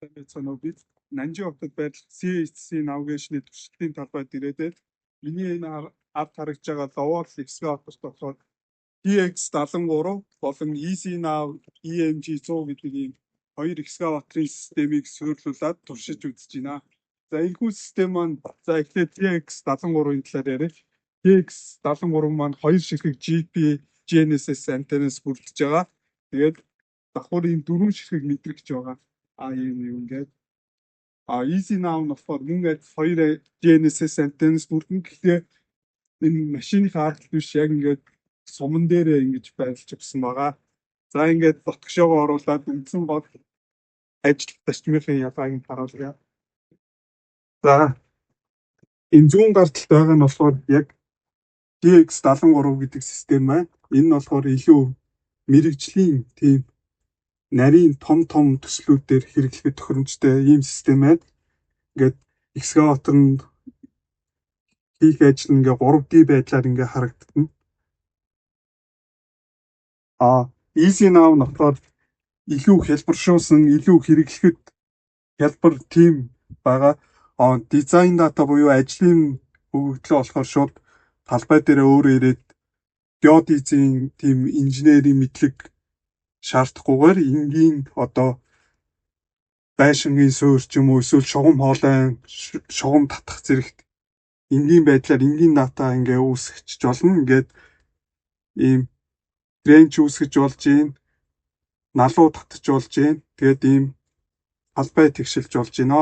Сайн байцгаана уу? Би Нанжин хотод байрлах CHC Navigation-ы туршилтын талбайд ирээд миний энэ ард харагдж байгаа Lovol экскаваторт болохоор TX73 болон EasyNav EMG 100 гэдэг ийм хоёр экскаваторын системийг суйрлуулад туршиж үзэж байна. За, энэхүү систем маань, за, эхлээд TX73-ын талаар яриа. TX73 маань хоёр ширхэг GP GNSS антеннаас бүрдэж байгаа. Тэгээд давхар ийм дөрвөн ширхэг мэдрэгч байгаа. А ийм юм ингээд. А EasyNav нь болохоор мөн адил хоёр GNSS антеннаас бүрдэнэ. Гэхдээ энэ машиныхаа ард биш, яг ингээд суман дээрээ ингэж байрлаж өгсөн байгаа. За, ингээд дотгошоогоо оруулаад үндсэн гол ажил зарчмын ялгааг нь харуулъя. За, энэ зүүн гар талд байгаа нь болохоор яг TX73 гэдэг систем байна. Энэ нь болохоор илүү мэргэжлийн тийм нарийн том том төслүүдээр хэрэглэхэд тохиромжтой ийм систем байна. Ингээд экскаватор нь хийх ажил нь ингээ 3D байдлаар ингээ харагдана. А EasyNav нь болохоор илүү хялбаршуулсан, илүү хэрэглэхэд хялбар тийм байгаа. А дизайн дата буюу ажлын өгөгдлөө болохоор шууд талбай дээрээ өөрөө ирээд геодезийн тийм инженерийн мэдлэг шаардахгүйгээр энгийн одоо байшингийн суурь ч юм уу, эсвэл шугам хоолой, шугам татах зэрэгт энгийн байдлаар энгийн дата ингээ үүсгэж болно. Ингээд ийм trench үүсгэж болж гин, налуу татаж болж гин. Тэгээд ийм талбай тэгшилж болж гинэ.